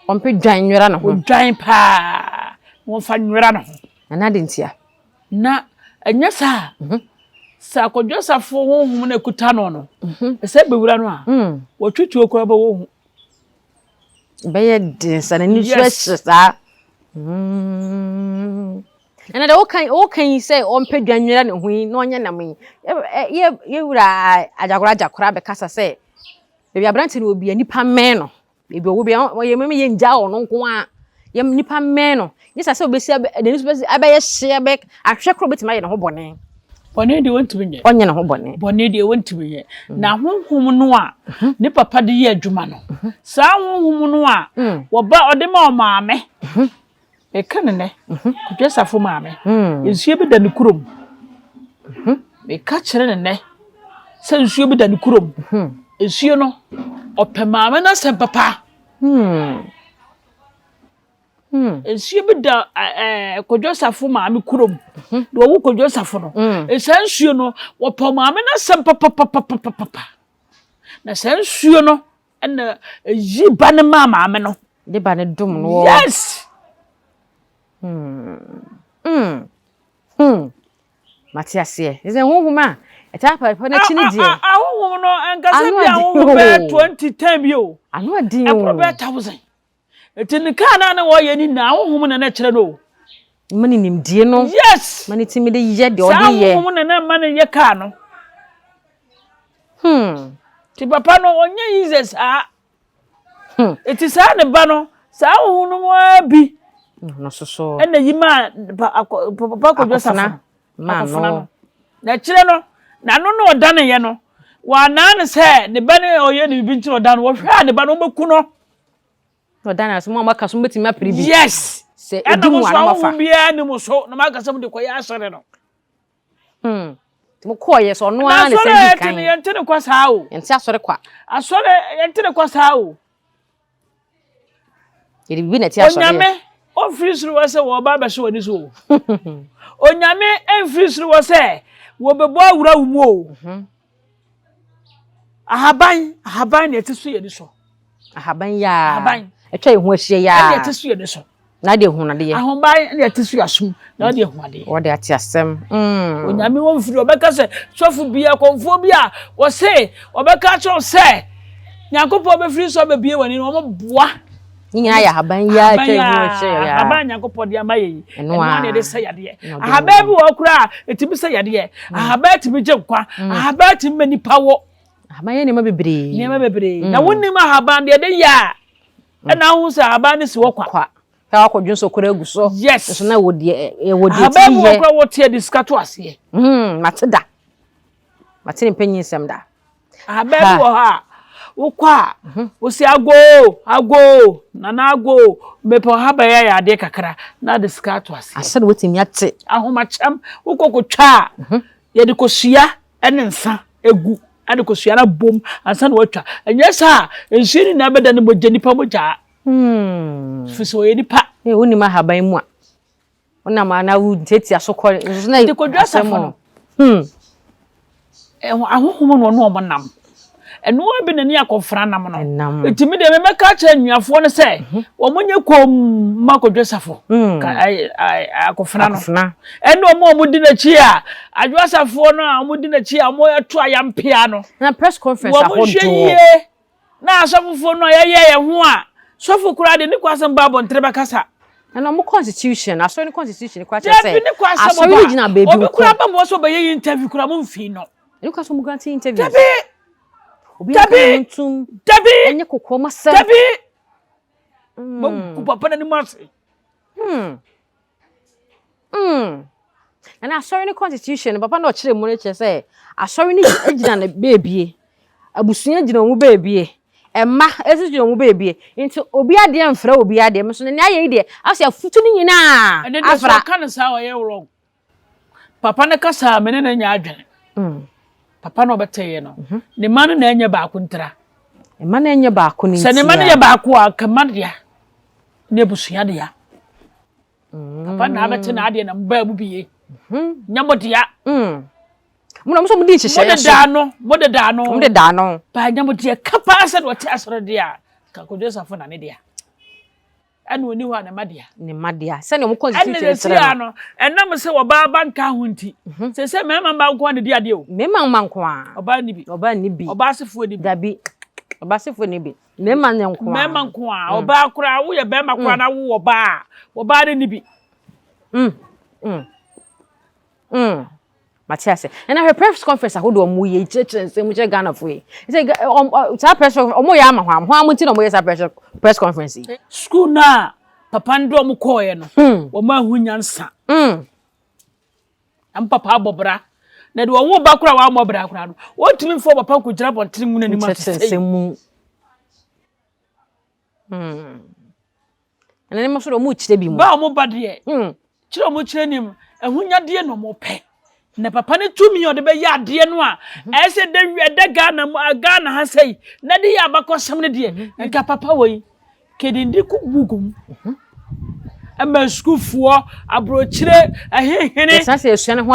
Ɔmpɛ dwan nwera ne ho. Odwan paa, wɔmfa nwera ne ho. Ɛna de ntia. Na ɛnyɛ saa a, sɛ akɔdwosafo honhom no akuta no no, ɛsɛ bɛwura no a, wɔtwe tuo koraa bɛwɔ hu. Bɛyɛ den sa n'ani so ahye saa. Ɛna deɛ woka woka yi sɛ ɔmpɛ dwa nwera ne ho yi na ɔnyɛ nam yi yɛ yɛwura agyakora agyakora bɛkasa sɛ baabi aberante no wɔ bia nipa mmɛn no. Baabi ɔwɔ biara, ɔyɛ mɛmɛ yɛ ngyaa ɔno nko ara. Yɛ nipa mmɛn no. Nyɛ saa sɛ obesi abɛ n'ani so bɛsi abɛyɛ hye abɛ ahwɛ koraa obetumi ayɛ ne ho bɔne. Bɔne deɛ wɔntumi nyɛ. Ɔnyɛ ne ho bɔne. Bɔne deɛ wɔntumi nyɛ. Mm. Na honhom no a mhm. ne papa de yɛ adwuma no, mhm. saa honhom no a mm. wɔba ɔde ma ɔmaame. Mhm. Meka ne nɛ, Kwadwo Asafo maame, nsuo bi da ne kurom. Meka kyerɛ ne nɛ sɛ nsuo bi da ne kurom. Nsuo no, ɔpɛ maame no asɛm papa. Hmm. Nsuo bi da ɛɛ Kwadwo Asafo maame kurom. Mhm. Deɛ ɔwo Kwadwo Asafo no. Mm. Saa nsuo no, wɔpɛ maame no asɛm papapapapapa. Na saa nsuo no ɛna eyi ba no maa maame no. De ba no dom no. Yes. Hmm. Hmm. Hmm. Mate aseɛ. Ɛsɛ honhom a ɛtaa papa no akyi no deɛ. Ahonhom no nkasa bi ahonhom bɛyɛ 2010 bi o. Ano adi o. Ɛkoro bɛyɛ 1000. Eti ne kaa na na wɔyɛ ne nyinaa ahonhom na na ɛkyerɛ no o. Ma ne nimdie no. Yes. Ma ne tumi de yɛ deɛ ɔde yɛ. Saa ahonhom na na ɛma no yɛ kaa no. Hmm. Ti papa no ɔnyɛ yize saa. Hmm. Eti saa ne ba no saa ahonhom no mu ara bi. No soso. Ɛna yi maa papa Kwadwo Safo no. Akofena no. Na akyire no, n'ano na ɔdaneeɛ no, wɔanaa no sɛ ne ba no ɔyɛ ne biribi nti na ɔda no. Wɔhwɛ a ne ba no wɔbɛku no. Na ɔda no ase mo a moaka so mobɛtumi apere bi. Yes. Sɛ ɛdi mu a na moafa. Ɛna mo nso ahonhom biara ni mo so na moaka sɛ mode kɔyɛ asɔre no. Hmm. Nti mo kɔɔ yɛ sɛ ɔno ara na sɛ di kan. Na asɔre yɛnte ne kwa saa o. Yɛnte asɔre kwa. Asɔre yɛnte ne kwa saa o. Yɛde biribi na ɛte asɔre. Onyame ɔmfiri soro wɔ sɛ wɔba abɛhyɛ w'ani so o. Onyame mfiri soro wɔ sɛ wɔbɛbɔ awura wo mu o. Mhm. Ahaban, ahaban na ɛte so yɛ ni so. Ahaban yaa. Ahaban. Atwa yɛn ho ahyia yaa. Ɛna ɛte so yɛ ni so. Na ade ehu adeɛ. Ahoban na ɛte so yɛ asom na ɔde ehu adeɛ. Wɔde ate asɛm. Mm. Onyame wɔn mfiri ɔbɛka sɛ sɔfo bi akɔmfoɔ bi a wɔse ɔbɛka akyerɛw sɛ Nyankopɔn bɛfiri so abɛbie wɔn ani na wɔn boa. Ne nyinaa yɛ ahaban yi ara atwa yɛn ho ahyia yi ara. Ahaban a Nyankopɔn de ama yɛ yi, ɛno ara na yɛde sɛ yadeɛ. Ahaban bi wɔ hɔ koraa a, ɛtumi sɛ yadeɛ. Mm. Ahaban tumi gye nkwa. Mm. Ahaban tumi ma nipa wɔ. Ahaban yɛ nneɛma bebree. Nneɛma bebree. Mm. Na wonim ahaban deɛ ɛde yɛ a, ɛna ahu sɛ ahaban no si hɔ kwa. Kwa. Sɛ wakɔ dwonso koraa agu so. Yes. Nso na wɔ deɛ ɛwɔ deɛ ti yɛ. Ahaban bi wɔ koraa wɔte de sika to aseɛ. Mate da. Mate ne mpanyin nsɛm da. Ahaban bi wɔ hɔ a, wokɔ a, mhm. wosi agoo, agoo, nana agoo, mepɛ ɔhaban ayɛ adeɛ kakra na de sika ato aseɛ. Asɛ na wotumi ate. Ahomakyɛm, wokɔ kotwa a, mhm. yɛde kosua ne nsa egu, ɛde kosua no abom ansa na watwa. Ɛnyɛ saa a, nsuo no nyinaa bɛda ne mogya, nipa mogya. Hmm. Firi sɛ ɔyɛ nipa. Wonim ahaban mu a. Wonam a na wotiatia so kɔ nso na Nti Kwadwo Asafo no. Hmm. Ahohom no ɔno ɔmo nam. Ɛno ara bi na ne akɔmfra nam no. Ɛnam. Nti me deɛ mɛka akyerɛ nnuafoɔ no sɛ mhm. wɔn nyɛ komm ma Kwadwo Asafo. Hmm. Akɔfra no. Akɔfra. Ɛne wɔn a wɔn di n'akyi a Adwo Asafoɔ no a wɔn di n'akyi a wɔn ɛto ayampea no. Na press conference ahodoɔ. Wɔn nhwɛ yie. Na asɔfofoɔ no a yɛyɛ yɛn ho a, sɔfo koraa deɛ ne kɔ asɛm ba abɔntere bɛkasa. Ɛna ɔmo constitution, asɔre no constitution koraa kyerɛ sɛ, Dabi ne kɔ asɛm asɔre no gyina baabi Obi nko. koraa ba mu wɔ sɛ ɔbɛyɛ yi interview koraa mo mfii no. Ɛne kora sɛ ɔmo grant interviews. Dabi! Obi anka Dabi! ne ho ntum. Dabi! Ɛnyɛ kokoam asɛm. Dabi! Mo gu papa n'anim ase. Hmm. Mm. Na asɔre no constitution no papa na ɔkyerɛ mu no kyerɛ sɛ asɔre no gyina ne beebie, abusua gyina wɔn beebie, mma nso gyina wɔn beebie. Nti obi adeɛ mfra obi adeɛ. Nso nea ayɛ yi deɛ asɛ afutu no nyinaa Ɛnɛ deɛ sɛ afra. ɔka no saa ɔyɛ wrong. Papa no kasa a me ne no nyɛ adwene. Papa no ɔbɛtɛeɛ no, mhm. ne mma no na ɛnyɛ baako ntira. Mma no ɛnyɛ baako no ntia. Sɛ ne mma no yɛ baako a, nka mma dea ne abusua dea. Papa na abɛte n'adeɛ na mbaa mu bie. Mhm. Nyɛ mo dea. Mm. Mo na mo sɛ mo di nhyehyɛeɛ so. Mo deda ano, mo deda ano. Mo deda ano. Paa nyɛ mo dea ka paa sɛ deɛ ɔte asɔre deɛ a, ka Kojo Safo na ne dea. Ɛna ɔni hɔ a ne mma dea. Ne mma dea. Sɛdeɛ mo constitution kyerɛ no. Ɛna sɛsi ano, ɛnam sɛ ɔbaa ba nka ho nti. Mhm. Sɛ sɛ mmarima mma nko ara na di adeɛ o. Mmarima mma nko ara. Ɔbaa ni bi. Ɔbaa ni bi. Ɔbaa asefoɔ ni bi. Dabi. Ɔbaa asefoɔ ni bi. Mmarima ne nko ara. Mmarima nko ara. Mm. Ɔbaa koraa woyɛ barima koraa mm. na wowɔ ɔbaa a, ɔbaa no ni bi. Mm. Mm. Mm. Mate ase. Ɛna hwɛ press conference ahodoɔ ɔmo yɛ kyerɛkyerɛ nsɛm kyerɛ Ghanafoɔ yi. Sɛ saa press conference ɔmo yɛ ama hɔ a hɔ a mo nti na ɔmo yɛ saa press conference yi. School no a. papa no de wɔn kɔɔeɛ no, hmm. wɔn ahu nyansa. Hmm. Ɛm papa abɔ bra. Na de wɔn wo ba koraa wɔammɔ bra koraa no, wɔntumi mfa papa nkɔgyina abɔntene mu n'anim ate mu. Hmm. Ɛna ne nso de wɔn rekyerɛ bi mu. Ba a wɔn ba deɛ, hmm. kyerɛ wɔn kyerɛ nim, ahonyadeɛ na wɔn pɛ. Na papa no tumi a ɔde bɛyɛ adeɛ no a, mhm. ɛyɛ sɛ ɛda ɛda Ghana mu Ghana ha sɛ yi, na de yɛ abakɔsɛm no deɛ, mhm. nka papa wɔ yi, kedindi ko bugu mu. Mhm. Ɛma sukuufoɔ, aburokyire, ɛhehene,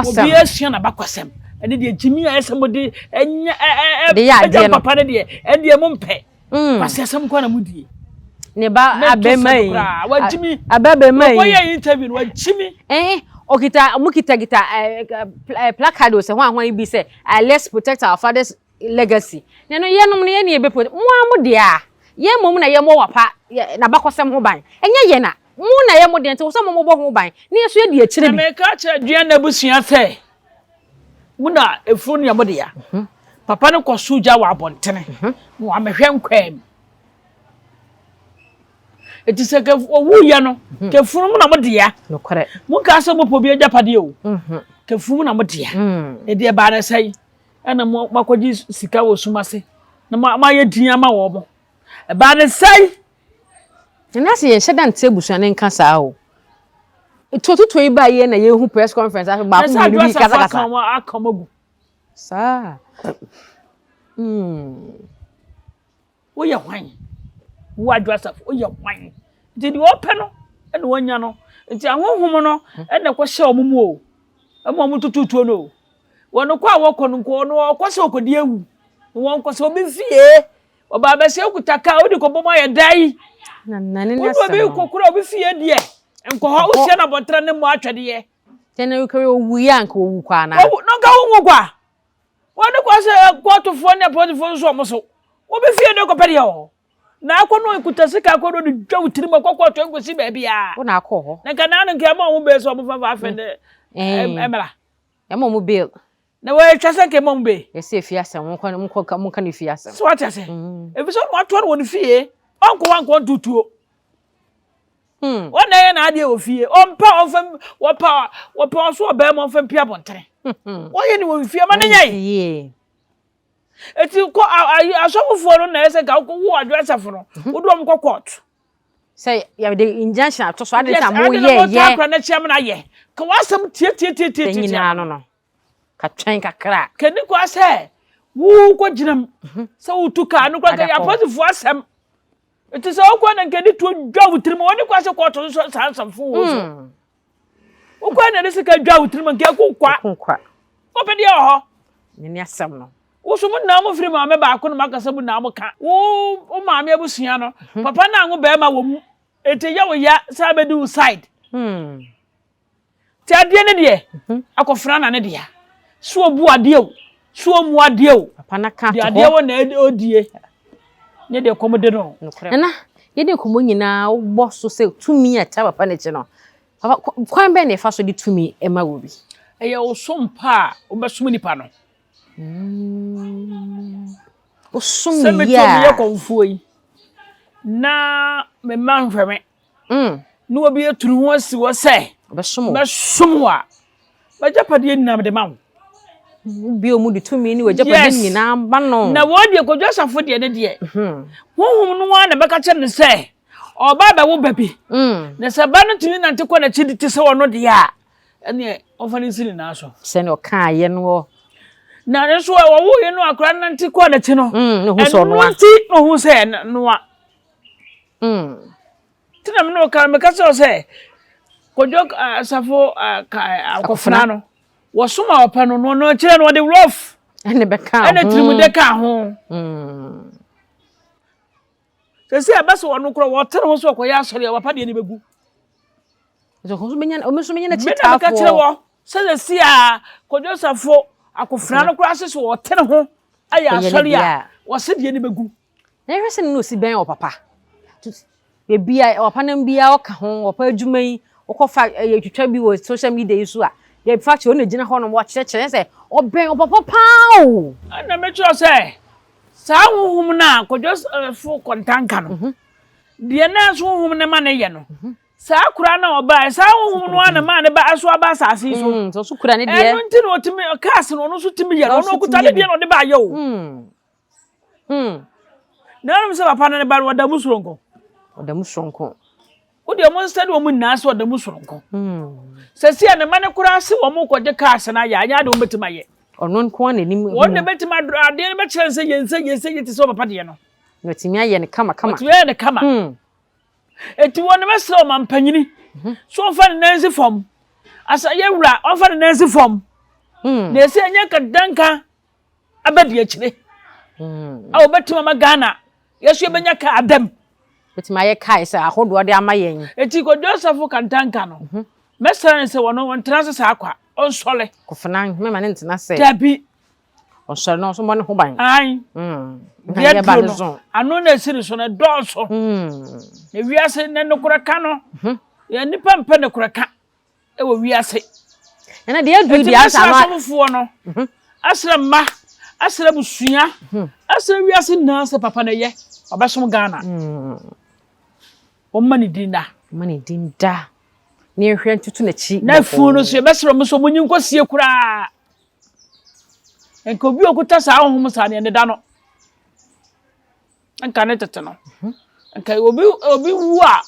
obi asua n'abakɔsɛm. Ɛne deɛ gyimi a ɛsɛ mo de ɛnyɛ ɛ ɛ ɛ papa no deɛ, ɛdeɛ mo mpɛ. Mm. Kwasi asɛm kɔ na mu die. Ne ba abɛma yi. Wagyimi. Abɛbɛma yi. Wɔyɛ interview no wagyimi. Eh, okita ɔmo kita kita eh, eh, placard o sɛ ho ahoa yi bi sɛ eh, let's protect our father's legacy. Na no yɛnom no yɛn ne yɛbɛ protect. Mo a mo deɛ a yɛn mmom na yɛmmɔ wapa n'abakɔsɛm ho ban. Ɛnyɛ yɛn a mo na yɛ mo deɛ nti sɛ mo mobɔ ho ban ne yɛ so yɛdi akyire bi. Na meka kyerɛ dua na abusua sɛ Mo na efunu no yɛ mo dea. Mhm. Papa no kɔ so gya wɔ abɔntene mhm. na wamehwɛ nkwaa mu. Eti sɛ kɛ owuiɛ no, mhm. kɛfunu mu na mo dea. Mo nka sɛ mo pɔ bi agyapadeɛ o. Kɛfunu mu na mo dea. Ɛdi ɛbaa no sɛn ɛna mo akɔgye sika wɔ sum ase na mo ayɛ din ama wɔn mo. Ɛbaa no sɛn. Ɛna sɛ yɛnhyɛ da nte abusua no nka saa o. Tuotutuo yi baa yie na yɛhu press conference afei baako mmienu bi kasakasa. Aka wɔn agu. Saa. Mm. Woyɛ hwan? Wo Adwo Asafo, woyɛ hwan? Nti deɛ ɔpɛ no ɛna wanya no. Nti ahonhom no ɛna ɛkɔhyɛ wɔn mu o. Ɛma wɔn tututuo no o. Wɔn kɔ a wɔkɔ no nko ɔno ɔkɔ sɛ ɔkɔdi awu. Wɔn kɔ sɛ obi fie. Ɔbaa bɛsɛ okuta kaa wode kɔbɔ mu ayɛ dan. Wode obi kɔkora obi fie deɛ nkɔ hɔ wohyia no abɔntene ne mmɔ atwɛdeɛ. Kyɛ na wokɔ owu yi anka owu kwa anaa? Owu na nka wonwu kwa. Wɔne kɔ sɛ kɔɔtofoɔ ne apolisifoɔ nso wɔn so. Obi fie de kɔpɛ deɛ wɔ hɔ. Na akɔ no ekuta sika akɔ no de dwa wo tirim akɔ kɔɔto nkosi baabi a. Wo na akɔ hɔ. Na nka naa no nka ɛma wɔn bɛɛ sɛ wɔn fa fa afɛ ne ɛmra. Ɛma wɔn bail. Na wɔatwa sɛ nka mmom be. Yɛsɛ efie asɛm, monkɔ monkɔ monka ne fie asɛm. So wate ase? Mm. Efisɛ ɔno atoa no wɔ ne fie, ɔnkɔ hɔ ankɔ ntutuo. Hmm. Wɔn na ɛyɛ n'adeɛ wɔ fie, ɔmpɛ ɔmfa wɔpɛ wɔpɛ ɔso ɔbɛn mu ɔmfa mpia abɔntene. Hmm. Wɔyɛ ne wɔ fie, ma ne nyɛ yi. Eti kɔ asɔfofoɔ no na ɛsɛ nka wo adwo asafo no, mhm. wode wɔn kɔ court. Sɛ yɛde injunction ato so, ade sɛ mo yɛ yɛ. Yes, ade na mo taa kora n'akyi amena yɛ. Ka w'asɛm tietietie. Nyinaa no no. Ka twɛn kakra. Kani kwa sɛ wokɔgyina mu mhm. sɛ wotu kaa no kora kɛyɛ apolisifoɔ asɛm nti sɛ wokɔ na nkɛde tuo dwa wo tirim wɔne kwa sɛ kɔɔto nso saa nsɛmfo wɔ so hmm. wokɔ na de sika dwa wo tirim nka ɛko kwa kɔpɛ deɛ wɔ hɔ ne asɛm no woso mo nyinaa mo firi maame baako no makasa mu nyinaa mo ka wo wo maame abusua no mhm. papa no anwo bɛrima wɔ mu eti yɛ wo ya sɛ abɛdi wo side hmm. Nti adeɛ no deɛ, mhm. akɔfra na ne dea. So obu adeɛ o, so omu adeɛ o. Papa na ka to hɔ. Deɛ adeɛ wɔ na odie. Ne deɛ kɔm de no. Nana, yɛde nkɔmmɔ nyinaa wobɔ so sɛ tumi a ɛtaa papa n'akyi no. Papa, kwan bɛn na ɛfa so de tumi ma wɔ bi? Ɛyɛ wo som pa a wobɛsom nipa no. Mm. Wosom yie a. Sɛ metu meyɛ kɔmfoɔ yi, na mema nhwɛ me. Mm. Na obi aturu ho asi hɔ sɛ. Ɔbɛsom wo. Mɛsom wo a, m'agyapadeɛ nyinaa mede ma wo. Wobie mu de tumi ne w'agyapadeɛ nyinaa ma no. Na wɔn deɛ Kwadwo Asafo deɛ ne deɛ. Mhm. Honhom no ara na ɛbɛka kyerɛ no sɛ ɔba abɛwo ba bi. Mm. Na sɛ ba no tumi nante kɔ n'akyi de te sɛ ɔno deɛ a, ɛneɛ ɔmfa no nsi ne nan so. Sɛnea ɔkaeɛ no. Na nso wɔwoeɛ no akora no nante kɔɔ n'akyi no. Mm, ɛno nti na ɔhu sɛ noa. Mm. Ti na me ka me ka kyerɛ sɛ Kwadwo Asafo akɔfena no wɔsom a ɔpɛ no no no kyerɛ no ɔde rough ɛne bɛka ho ɛne tirimude ka ho. Mm. Sɛ sɛ ɛbɛ sɛ wɔn korɔ wɔte ne ho so ɔkɔyɛ asɔre a wapa deɛ ne bɛgu. Ɔmo nso bɛnya n'akyi taafoɔ. Me na meka kyerɛ wɔ sɛ sɛ si a Kwadwo Asafo akɔfena no koraa sɛ sɛ wɔte ne ho ayɛ asɔre a wɔse deɛ ne bɛgu. Na yɛhwɛ sɛ na osi bɛn ɔpapa. Baabi a ɔpapa nam biara ɔka ho, ɔpapa adwuma yi, wokɔfa ɛyɛ twitwa bi wɔ social media yi so a, yɛ factory ɔna gyina hɔ nom ɔkyerɛkyerɛ sɛ ɔbɛn ɔpapa paa o. Ɛna mekyerɛ sɛ saa honhom no a Kwadwo Safo Kɔntanka no, mhm. deɛ na ɛso honhom no ma no yɛ no, mhm. Saa akora no a ɔbaeɛ, saa honhom no ara na maa ne ba so aba asase yi so. Mm, so kura ne deɛ. Ɛno nti na ɔtumi cars no ɔno nso tumi yɛ no, ɔno ɔkuta ne deɛ na ɔde baayɛ o. Mm. Mm. Na ɛnom sɛ papa no ne ba no ɔda mu soronko. Ɔda mu soronko. Wo deɛ mo nsa de wɔn nyinaa sɛ ɔda mu soronko. Mm. Sɛsi a ne mma no koraa se wɔn kɔgye cars no ayɛ anyɛ ade wɔn bɛtumi ayɛ. Ɔno nko ara n'anim. Wɔn na bɛtumi adeɛ no bɛkyerɛ no sɛ yɛn sɛ yɛn sɛ yɛ te sɛ ɔpapa deɛ no. Na ɔtumi ayɛ no kama kama. Ɔtumi ayɛ no kama. Mm. Eti wɔn bɛsrɛ ɔmampanyini mhm. so ɔmfa ne nan nsi fam. Asa yɛ wura ɔmfa ne nan nsi fam. Hmm. Na esi ɛnyɛ kadanka abɛdi akyire. Hmm. A wɔbɛtumi ama Ghana yɛso yɛbɛnya kaa adam. Bɛtumi ayɛ kaa sɛ ahodoɔ de ama yɛn. Eti kɔ Joseph Kantanka no. Mhm. Mɛsrɛ ne sɛ wɔn wɔntena ase saa kwa ɔnsɔle. Kofena mɛma ne ntena sɛ. Dabi. Ɔsɔre na ɔso bɔ ne ho ban. Ae. Mm. Deɛ duro no, ano na esi ne so no dɔɔso. Mm. Na wiase ne nokorɛ ka no, mhm. yɛn nipa mpɛ nokorɛ ka wɔ wiase. Ɛna deɛ aduru deɛ asa no. Eti asɔfofoɔ no, mhm. asrɛ mma, asrɛ abusua, mhm. asrɛ wiase nyinaa sɛ papa na ɛyɛ, ɔbɛsom Ghana. Mm. Wɔmma ne din da. Wɔmma ne din da. Ne yɛnhwɛ ntutu n'akyi. Na funu no so yɛbɛsrɛ wɔn sɛ wɔnyi nkɔsie koraa. Nka obi a okuta saa honhom saa deɛ ne da no. Nka ne tete no. Mhm. Nka obi obi wu a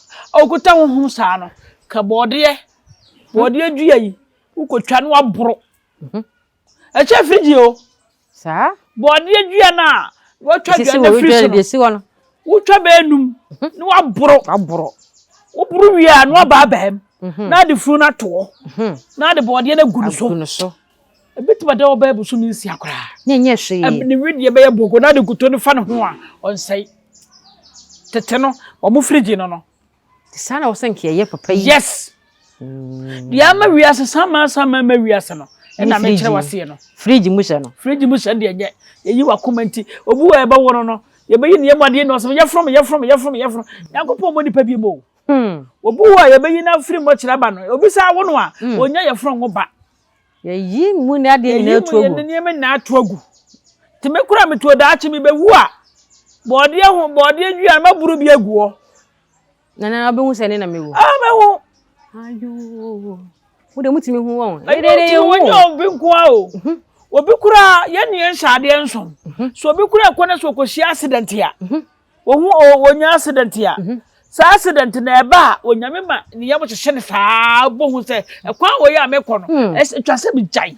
okuta honhom saa no, ka bɔɔdeɛ bɔɔdeɛ dua yi wokɔtwa no waboro. Mhm. Ɛkyɛ firigyi o. Saa. Bɔɔdeɛ dua no a wɔatwa dua no afiri so no. Wotwa bɛyɛ num mhm. na waboro. Waboro. Woboro wie a na waba abam na ade funu no ato hɔ na ade bɔɔdeɛ no agu no so. Ebetumi ada hɔ bɛyɛ bosome nsia koraa. Na ɛnyɛ hwee. Ne wedeɛ bɛyɛ bɔkɔ na ade nkuto no fa ne ho a ɔnsɛe. Tete no, wɔn firigye no no. Saa na wɔsɛ nka yɛyɛ papa yi. Yes. Deɛ ama wiase saman saman ma wiase no. Ɛna mekyerɛ waseɛ no. Firigye mu hyɛ no. Firigye mu hyɛ deɛ nyɛ. Yɛyi wakoma nti. Obi wɔ ɛbɛwo no no. Yɛbɛyi ne yam adeɛ na ɔsɛ yɛfrom yɛfrom yɛfrom yɛfrom. Nyankopɔn mmɔ nipa bi mu o. Hmm. Obi wɔ a yɛbɛyi no afiri mmɔkyerɛ aba no. Obi saa wo no a, hmm. ɔnya yɛfrom ngo ba. Yɛyi mu ne adeɛ nyinaa ato agu. Yɛyi mu nneɛma nyinaa ato agu. Nti me kora metuo daakye mebɛwu a, bɔɔdeɛ ho bɔɔdeɛ dua no maburu bi agu hɔ. Nana wobɛhu sɛ ne na mewu. Ah mɛhu. Ayoo. Wo deɛ mutumi hu wɔn. Ɛnyɛ ti wɔnyɛ obi nko a o. Mhm. Obi kura yɛn ne yɛn hyɛ adeɛ nso. Mhm. So obi kura ɛkɔ na so ɔkɔhyia accident a. Mhm. Ohu onya accident a. Saa accident na ɛba a onyame ma ne yam hyehye no saa bɔ hu sɛ ɛkwan wɔ yi a mekɔ no hmm. ɛtwa sɛ megyae.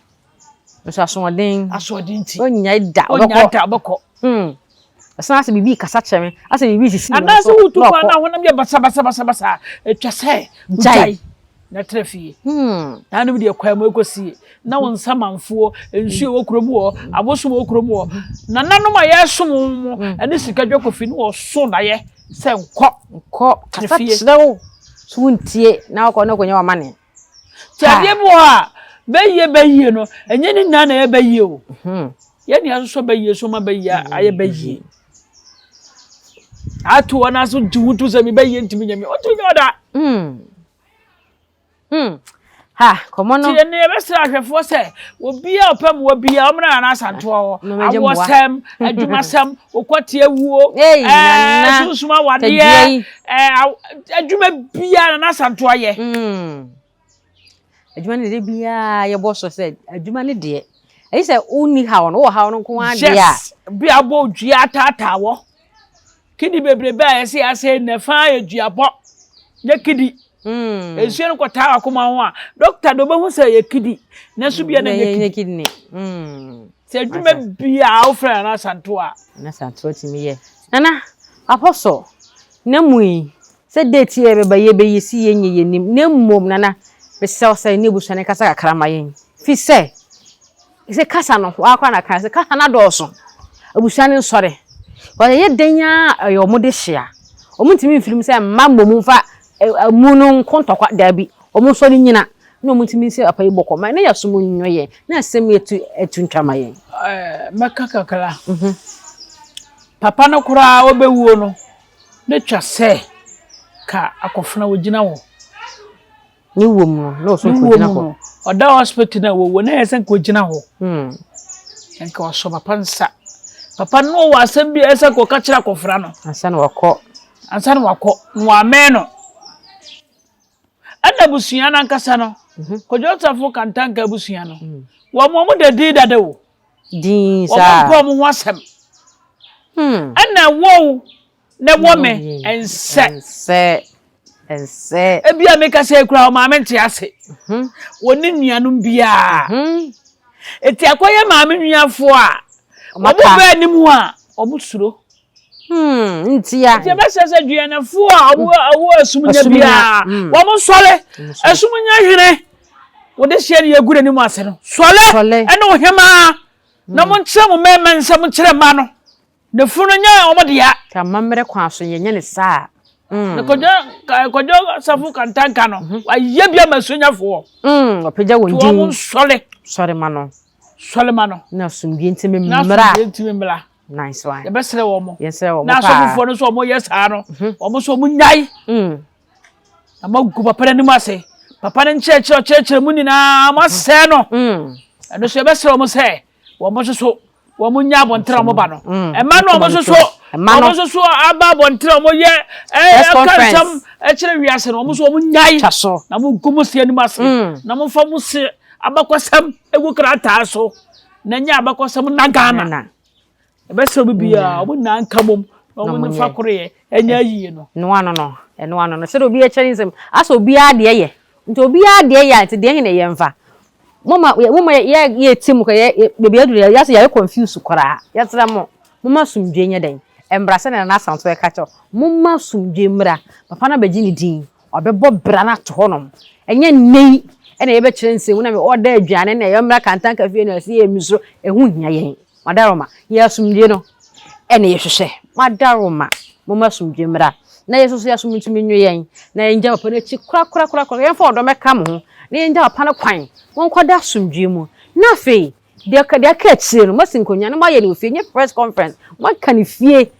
Nso asoɔden. Asoɔden nti. Ɔnyae da ɔbɛkɔ. Ɔnyae da ɔbɛkɔ. Hmm. Ɛsan asɛ biribi kasa kyerɛ me asɛ biribi sisi me Anaasɛ wotu kwan na honam yɛ basabasabasabasa ɛtwa sɛ wogyae na tra fie. Hmm. Na no deɛ kwan mu ɛkɔsie na wo nsamanfoɔ nsuo wɔ kurom hɔ abosom wɔ kurom hɔ nananom a yɛsom mu hmm. ɛne sika dwa kofi ne wɔso daeɛ sɛ nkɔ nkɔ kasa kyerɛ wo so wontie na wokɔ na wokɔnya wamane nti adeɛ bi wɔ hɔ a bɛyie bɛyie no ɛnyɛ ne nyinaa na ɛyɛ bɛyie o hmm. yɛne asosɔ bɛyie so ma bɛyie ayɛ bɛyie ato hɔ no aso gye wo to sɛ mebɛyie ntumi nyɛ me ɔntumi nyɛ ɔda hmm. Hmm. Ha, kɔmɔ no. Nti ɛnna yɛbɛsrɛ ahwɛfoɔ sɛ obi a ɔpɛ mmoa biara ɔmmra Nana Asantewa hɔ. Awoɔsɛm, adwumasɛm, okwati awuo, ɛɛ sunsum awadeɛ, ɛɛ adwuma biara Nana Asantewa yɛ. Hmm. Adwuma no deɛ biara yɛbɔ so sɛ adwuma no deɛ ɛyi sɛ wonni haw no wowɔ haw no nko ara deɛ a. Yes, bi abɔ dua ataataa wɔ. Kidi bebrebe a yɛsɛ yɛasɛ nnɛ faa yɛ duabɔ nyɛ kidi. Mm. Nsuo no kɔtaa wakoma ho a dɔkta de ɔbɛhu sɛ yɛ kidi nanso bia na nyɛ kidi. Mm. Sɛ adwuma biara wofrɛ Nana Asantewa a. Nana Asantewa tumi yɛ. Nana Apostle na mu yi sɛ date yɛ bɛba yɛbɛyi si yɛnyɛ yɛnim na mmom Nana mesrɛ wo sɛ ne abusua no kasa kakra ma yɛn fi sɛ Sɛ kasa no, waa koraa na kan sɛ kasa no adɔɔso. Abusua no nsɔre. Wɔyɛ dɛn ara a ɛyɛ wɔn de hyia. Wɔn ntumi mfiri mu sɛ mma mmom mfa amu no nko ntɔkwa. Daabi. Wɔn nsɔre nyina na wɔn ntumi sɛ papa yi bɔkɔ ma na yɛsom nnwo yɛn na asɛm yi atu atu ntwa ma yɛn. Ɛɛ mɛka kakra. Mhm. Papa no koraa ɔbɛwuo no, ne twa sɛ ka akɔfena ɔgyina hɔ. Ne wuo mu no, na ɔsɛ nka ɔgyina hɔ. Ɔda hospital na wɔwɔ na ɛyɛ sɛ nka ɔgyina hɔ. Hmm. Nka ɔsɔ papa nsa. Papa no wɔ asɛm bi a ɛsɛ nka ɔka kyerɛ akɔfra no. Ansa na wakɔ. Ansa na wakɔ. Na wamɛn no. Ɛna abusua no ankasa no, Kojo Safo Kantanka abusua no, wɔn wɔn da din dada o. Din Wɔn saa. mpɛ wɔn ho asɛm. Ɛna ɛwɔ wo na ɛwɔ me ɛnsɛ. Ɛnsɛ. Ɛnsɛ. Ebi a meka sɛ ekura wɔn maame nte ase. Wɔn ne nuanom biara. Eti akɔyɛ maame nuafoɔ a, wɔn bɛ anim a, wɔn suro. Ntia. Nti ɛbɛsɛ sɛ duanafoɔ a wɔn wɔ asumunya biara, wɔn sɔre. Asumunya hene, wɔde hyɛ ne yɛgu n'anim ase no, sɔre ɛne ɔhemaa na monkyerɛ mo mmarima nsɛm nkyerɛ mmaa no. Ne funu nyɛ wɔn dea. Ka amammerɛ kwan so yɛnyɛ ne saa. Na Kwadwo Kwadwo Safo Kantanka no, wayɛ bi ama asunyafoɔ. Ɔpagya wɔn din. Nti wɔn nsɔre. Sɔre ma no. Sɔre ma no. Na asomdwie ntumi mmra. Na asomdwie ntumi mmra. Nice one. Yɛbɛsrɛ wɔn. Yɛsrɛ wɔn paa. Na asɔfofoɔ no nso wɔn yɛ saa no, wɔn nso wɔn nyae. Na moagu papa no anim ase. Papa no nkyerɛkyerɛ ɔkyerɛkyerɛ mu nyinaa moasɛe no. Ɛno nso yɛbɛsrɛ wɔn sɛ wɔn nso so wɔn nya abɔnten a wɔn ba no. Ɛma no wɔn nso so wɔn nso so aba abɔnten a wɔn yɛ ɛka nsɛm ɛkyerɛ wiase no wɔn nso wɔn nyae na mo gu mo se anim ase na mo fa mo se abakɔsɛm egu krataa so na nyɛ abakɔsɛm na Ghana. Ɛbɛsɛ obi biara, wɔn nyinaa nka mom na wɔn mfa koroyɛ ɛnyɛ ayie no. Ɛno ano no, ɛno ano no, sɛdeɛ obiara kyerɛ ne nsam, asɛ obiara deɛ yɛ, nti obiara deɛ yɛ a, nti deɛ he na yɛmfa? Moma, moma yɛ, yɛ ti mu, yɛ, baabi aduru yɛ, yɛasɛ yɛayɛ confuse koraa, yɛsrɛ mo, momma asomdwoe nyɛ dɛn? Ɛmmra, sɛdeɛ Nana Asantew ɛka kyerɛ wo, momma asomdwoe mmra, papa no abɛgye ne din, Ɔbɛbɔ bra no ato hɔnom. Ɛnyɛ nnɛ yi na yɛbɛkyerɛ nsɛm na ɔda aduane na yɛmmra Kantanka fie na ɛsɛ yɛ misuro. Ɛho hia yɛn. Madaroma, yɛ asomdwie no ɛna yɛhwehwɛ. Madaroma, momma asomdwie mmra. Na yɛn nso so yɛasom ntumi nwe yɛn. Na yɛngya papa no akyi korakorakorakora. Yɛmfa ɔdɔ mmɛka mo ho. Na yɛngya papa no kwan. Monkɔda asomdwie mu. Na afei, deɛ deɛ aka akyire no, moasi nkonnwa na moayɛ no wɔ fie. Nyɛ press conference. Moaka no fie.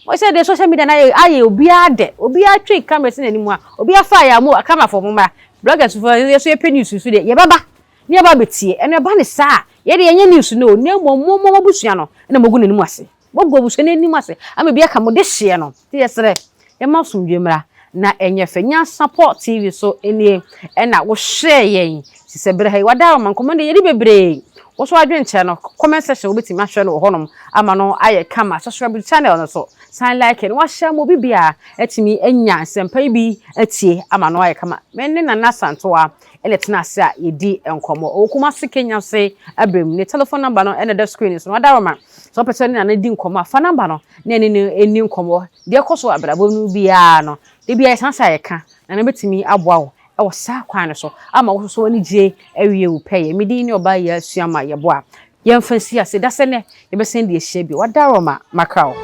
Wɔn sɛ deɛ social media no ayɛ ayɛ obiara dɛ obiara twe camera si n'anim a obiara fa yɛ a mo camera fo mo mmra bloggers fo yɛ so yɛpɛ news nso deɛ yɛbɛba ne yɛba abɛtie ɛno ɛba ne saa a yɛ deɛ yɛnyɛ news no o na mmom mo mo abusua no na mogu n'anim ase mogu abusua no anim ase ama bi aka mo de hyeɛ no nti yɛsrɛ yɛma asomdwe mmra na ɛnyɛ fɛ Nyansapɔ TV so nie ɛna wohwɛɛ yɛn Te sɛ berɛ ha yi, w'adaworoma nkɔmmɔ no deɛ yɛdi bebree. Wo nso w'adwenkyerɛ no, comment section wobɛtumi ahwɛ no wɔ hɔnom ama no ayɛ kama. Subscribe to channel no so, san like na wahyɛ ama obi biara atumi anya nsɛmpa yi bi atie ama no ayɛ kama. Me ne Nana Asantewaa na ɛtena ase a yɛdi nkɔmmɔ. Ɔwɔ Kumasi Kenyase Abrem. Ne telephone number no na ɛda screen no so no. W'adaworoma, sɛ wopɛ sɛ wo ne Nana di nkɔmmɔ a, fa number no na ɛne no nni nkɔmmɔ. Deɛ ɛkɔ so wɔ abrabɔ mu biara no, da biara yɛsan sɛ a yɛka, Nana bɛtumi aboa wo wɔ saa kwan no so ama wo nso w'anigye awie wo pɛyɛ. Me din ne Ɔbaa Yaa Suama Yeboah. Yɛmfa nsi ase da sɛ nnɛ yɛbɛsan de ahyia bio. Wadaroma Makraw.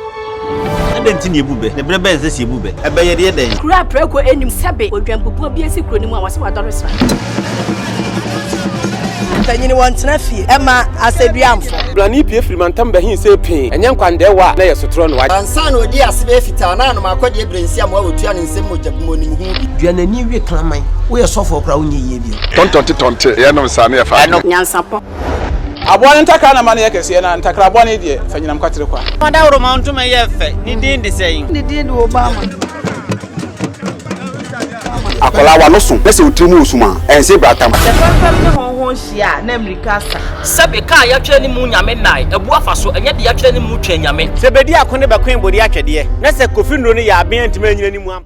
Adɛn nti na yɛbu bɛ? Na berɛ bɛn na ɛsɛ sɛ yɛbu bɛ? Ɛbɛ yɛ deɛ dɛn? Kuro a prako nnim sɛbe odwanbubuo bi asi kuro no mu a wɔse wadɔre sra. Mpanyin wɔntena fie mma asɛduamfo. Blani pue firi mantam bɛhe see pee, ɛnyɛ nkwandɛɛwa a na ɛyɛ sotorɔ no. Ansa na odii ase bɛyɛ fitaa na anom akɔdeɛ berɛ nsi amoa wɔtua ne nsam mogya bi mu onim ho bi. Dua n'ani we kraman. Woyɛ sɔfoɔ koraa wonyɛ yie bio. Tɔntɔnte tɔnte yɛnom saa ne yɛfa adwene. Nyansapɔ. Aboa no ntakra na ma no yɛ kɛseɛ, na ntakra bɔne deɛ, fa nyinam kwatere kwa. Ɔdawuroma ntoma yɛ fɛ. Ne din de sɛn? Ne din de Obama. Akwadaa w'ano so na sɛ wo tiri mu wɔ sum a, ɛnse bratam. Sɛ fɛmfɛm ne hɔnhɔn hyia a, na mmirika asa. Sɛbe ka a yɛatwerɛ ne mu Nyame nnae, abu afa so, ɛnyɛ deɛ yɛatwerɛ ne mu Twɛn Nyame. Sɛ bedi ako ne bɛkoe bode atwɛdeɛ, na sɛ Kofi nnuro no yɛ aben antumi anyina ne mu ampa.